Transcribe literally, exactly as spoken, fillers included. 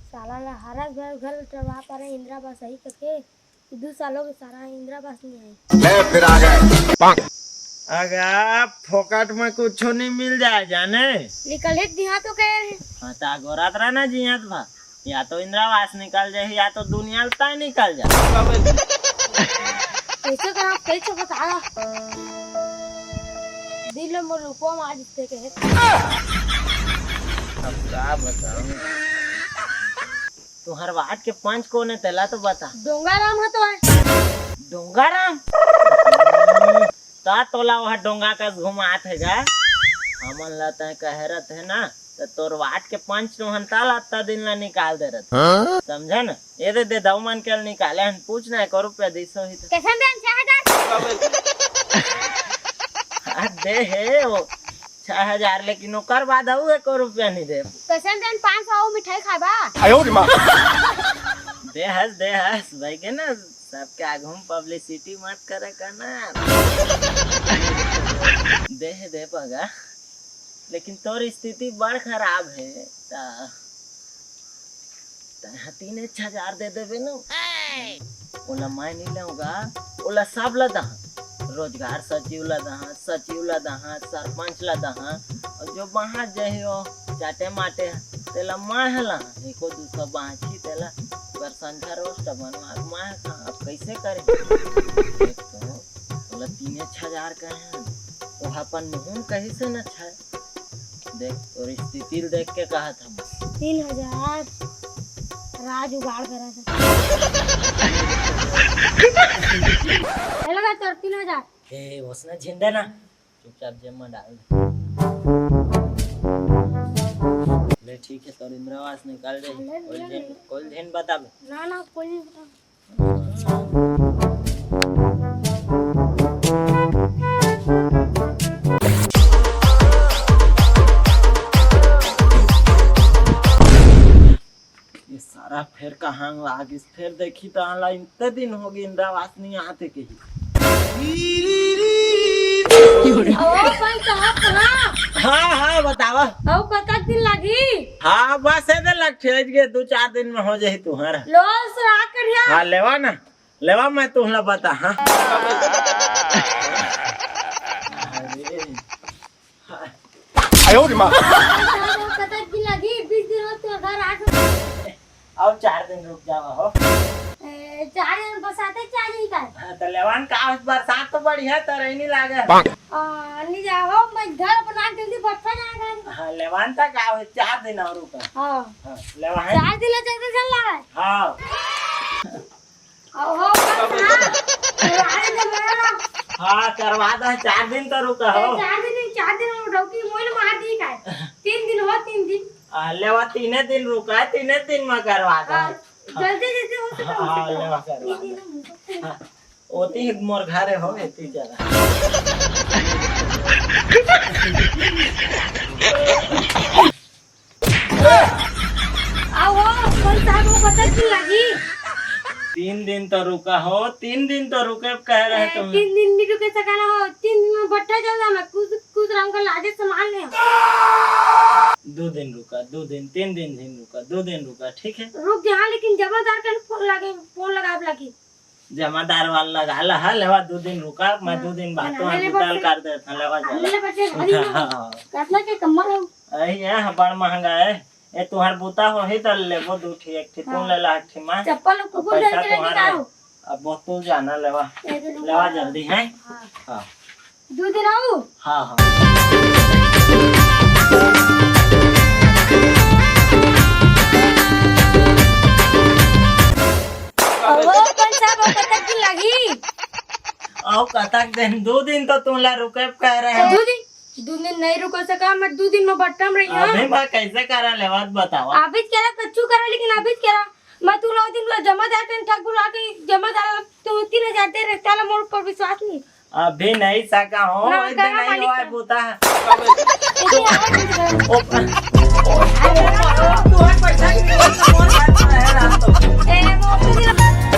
साला ला हर घर घर टरवा पारे इंदिरा आवास सही करके, दू साल हो गे सारा इंदिरा आवास नहीं आए। ले फिर आ गए। अगा, फोकट में कुछो नहीं मिल जाए जाने। निकल ही दिहा तो कह रहे। हाँ, ता गोरात रहा ना जियात भा, या तो इंदिरा आवास निकल जाए, या तो दुनिया तय निकल जाए। कैसे करा, कैसे बता? दिल में मोर रुपवा मार देते के। अब का बताऊं? तुहर वार्ड के पंच कोन हे, तेला तो बता। डोंगा राम ह तो है। डोंगा राम? ता तोला वह डोंगा कस घुमात हे गा। हमन ला तय कहे रत हे ना, त तोर वार्ड के पंच नोहन ताला अत्ता दिन ला निकाल दे रत। हाँ? समझे ना? ये दे, दे दऊ मन के निकाले हन, पूछ ना, एको रुपया दिस होही तो। कैसन देन, छह हजार? हाँ, दे हे वो छह हजार, लेकिन ओकर बाद अऊ एको रुपया नहीं दे। कैसन देन, पाँच सौ अऊ मिठाई खाबा? आयो रे माँ। दे हस, दे हस, भाई के ना, सबके आगू में पब्लिसिटी मत करे करना। दे हे, दे पगा, लेकिन तोर स्थिति बड़ खराब हे, ता तैं ह तीन एक हजार दे देबे न। ओला मैं नी लूंगा, ओला सब ला दहा। रोजगार सचिव ला दहा, सचिव ला दहा, सरपंच ला दहा, अउ जो बाहर जाही ओ चाटे माटे, तेला मैं ह लहा। एको दू सौ बाँचही, तेला ओकर संझा रोस्ट बनवा के मैं ह खा। अब कैसे करे? एक तो ओला तीन एक हजार कहे हन, ओहा अपन मुंह म कहिस हे न छय। देख, तोर स्थिति ल देख के कहत हूँ। तीन हजार राज उगाड़ करा था। ये लगा तोर तीन हजार। ए, ओसने झिन दे ना, चुपचाप जेब में डाल दे। ले, ठीक है, तोर इंदिरा आवास निकाल दे। ले, कोई ले, झिन, ले। कोई झिन बताबे। ना, ना, कोई नहीं बताबे। ये सारा फेर कहाँ लागिस? फेर देखी त आला इतने दिन हो गए, इंदिरा आवास नहीं आते कहीं। ओ, पंच साहब, कहाँ? हाँ, हाँ, बतावा। अउ कतक दिन लागी? हाँ, बस एदे लग ठेज गए, दो चार दिन में हो जाही तुहर। लो, सुराग करिया। हाँ, लेवा ना। लेवा, मैं तुहला बता, हाँ। अरे, हाँ। आयो रे माँ। कतक दिन लगी? बीस दिन हो तो घर आ गए। अब चार दिन रुक जावा हो। ए, चार दिन बरसाते चार दिन का। हाँ, तो लेवान का हो, बरसात तो बढ़िया तो रही नहीं लागे। आ, नहीं जाओ, मैं घर बना के जल्दी बैठा जाएगा। हाँ, लेवान तक आओ, चार दिन और रुका। हाँ। हाँ, लेवान। चार दिन ले चलते चल रहा है। हाँ। ओहो, हाँ, करवा दे मेरा। हाँ, करवा दे, चार दिन तो रुका हो। ए, चार दिन नहीं, चार दिन में डौकी मोल मार दी का। तीन दिन हो, तीन दिन। आ, लेवा, तीने दिन रुका है, तीने दिन में करवा दे। हाँ, जल्दी, जल्दी हो सके, हो हाँ, सके। लेवा, करवा दे। तीन दिन में। हाँ, ओती ही मोर घरे हो, एती जगह। आओ, पंच साहब, वो कतक दिन लागी? तीन दिन तो रुका हो, तीन दिन तो रुके कह रहे ए, तुम। तीन दिन नहीं रुके सका ना हो, तीन दिन में बट्ठा चल रहा, मैं कुछ, कुछ रंग का लाजे सामान ले। दो दिन रुका, दो दिन, तीन दिन, दिन रुका, दो दिन रुका, ठीक है? रुक जा, लेकिन जमादार का फोन लगे, फोन लगा आप लगी। जमादार वाला लगा ला, हाँ, लेवा दो दिन रुका, मैं हाँ। दो दिन बाद हाँ, तो ले, ले, गुताल बस। कर देता, लेवा हाँ, चला। ले, बस, ले, हाँ, हाँ, हाँ। कितना के कम्बल है? अरे, ये हाँ, बड़ महंगा है। ये तुहार बूता होही त लेबो दू ठी, एक ठी तुम हाँ। ले ला, एक ठी मैं। चप्पल कुकुर पैसा जैसे लेके तुहार आओ। है। अब बहुत तू जाना लेवा। ये दे दूंगा। लेवा जल्दी, हैं? हाँ। हाँ। दू दिन आऊ? हाँ, हाँ। ओ, पंच साहब, वो कतक दिन लागी? अउ कतक दिन? दू दिन तो तुमला रुके कह रहे हैं। दू दिन? दू दिन नहीं रुको सका, मैं दू दिन में बट्टम रही हूँ। अभी मैं कैसे करा लेवा त बतावा। अभी केरा कच्चू करा, लेकिन अभी केरा मैं तू नौ दिन में जमादार के ठग बुला के जमादार तू तीन हजार दे रहे, ताला मोर पर विश्वास नहीं। अभी नहीं सका हो, ना, एक दिन करा नहीं मालिक होए का। बूता। इतनी आवाज नहीं कर। ओ, ओ, ओ, ओ, तू है पैसा की कीमत तो कौन बात कर रहा है रात को? ए, वो तो